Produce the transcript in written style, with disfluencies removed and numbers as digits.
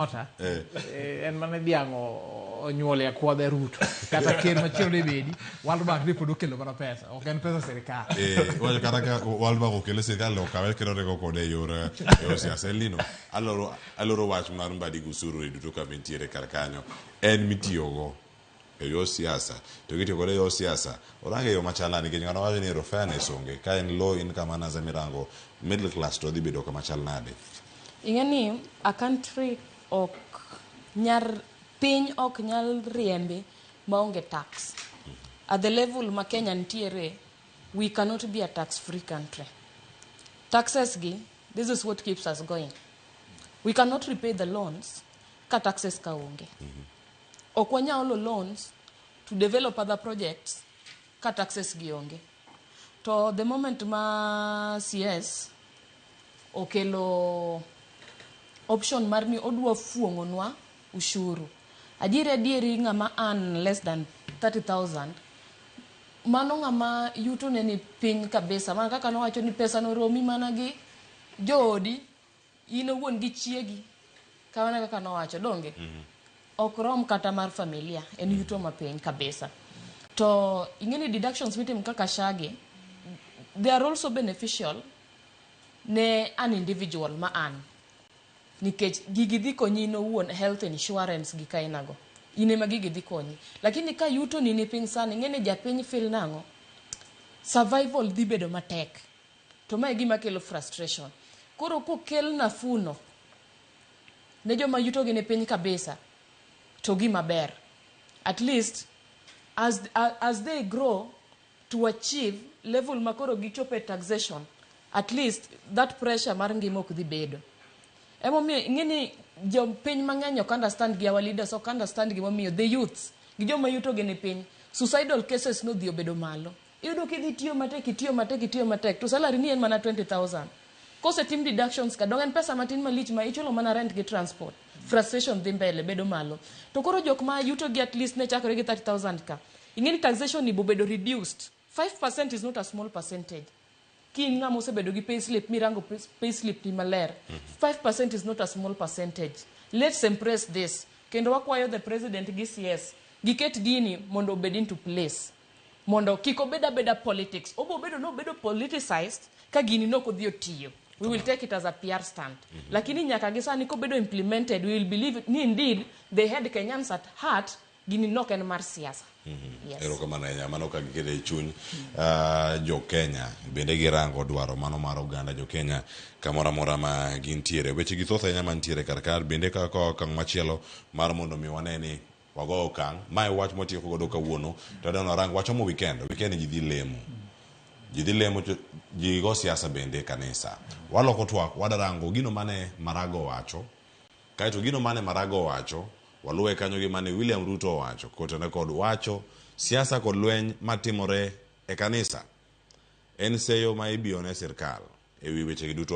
Ota. En mana dhiang' onyuolo e akwadha Ruto. Kata ker machielo ne bedi, World Bank ne pod okelo mana pesa, ok en pesa sirikal. Wacho kata ka World Bank okele sirikal to okawe kendo ringo kode e yor siasa. Elino, aloro wach mar mbadi gi osuru e duto kama entiere kar kanyo. En mitiyogo e yor siasa. To kitiyo kode e yor siasa, orange e yo machal nade nikech ng'ato wacho ni ero fairness onge. Ka en low income earners emirango, middle class to dhi bedo kama chal nade. Ing'e ni a country ok nyar piny ok nyal riembi maonge tax. At the level ma Kenya nitiere, we cannot be a tax free country. Taxes gi, this is what keeps us going. We cannot repay the loans ka taxes ka onge. Ok wanyal holo loans to develop other projects ka taxes gi onge. To the moment ma CS okelo option mar ni odwa fuong'onwa ushuru. Adieri adieri ng'ama earn less than 30,000 mano ng'ama yuto ne ni piny kabisa mana kaka nowacho ni pesa no romi mana gi joodi in owuon gi chiegi kamano kaka nowacho donge ok rom kata mar familia en yuto mapiny kabisa to ing'e ni deductions mitimo kaka SHA gi they are also beneficial ne an individual ma an nikech gigi dhi konyi in owuon health insurance gi kainago in ema gigi dhi konyi lakini ka yuto ni ni piny sana ing'e ni japiny feel nang'o survival dhi bedo matek to mae gima kelo frustration koro kokel nafuno ne joma yutogi ni piny kabisa to gima ber at least as they grow to achieve level ma koro gichopo e taxation at least that pressure mar ngima ok dhi bedo emomiyo ing'e ni jopiny mang'eny ok understand gi our leaders ok understand gimomiyo the youths gi joma yutogi ni piny suicidal cases nodhi obedo malo iyudo kidhi tiyo matek itiyo matek itiyo matek to salary ni en mana 20000 kosetim deductions ka dong en pesa matin malich ma ichulo mana rent gi transport frustration dhi mbele bedo malo to koro jok ma yuto gi at least ne chakore gi 30000 ka ing'e ni taxation ni bobedo reduced 5% is not a small percentage ki in ng'ama osebedo gi payslip mirango payslip ni maler 5% is not a small percentage let's embrace this kendo wakwayo the president gi CS giket gini mondo obed into place mondo kik obed abeda politics obo bedo nobedo politicized ka gini nok odhi otiyo we will take it as a PR stunt lakini nyaka gi sani kobedo implemented we will believe ni indeed they had Kenyans at heart gini nok en mar siasa yes. Erokamano ahinya mano ka giketo e chuny jo Kenya bende girango dwaro mano mar oganda jo Kenya kamoro amora ma gintiere weche gi thoth ahinya mantiere kar kar bende ka kawo okang' machielo mar mondo mi wane ni wago okang' mae wach mwatieko godo kawuono to adwa ni warang wachomo weekend weekend ji dhi lemo ji dhi lemo to ji go siasa bende e kanisa waloko twak wadarango gino mane Maraga owacho kaeto gino mane Maraga owacho waluwe kanyo gi mane William Ruto owacho kotene kod wacho siasa kod lweny matimore e kanisa en seyo ma ibiyo ne sirkal e wi weche gi duto.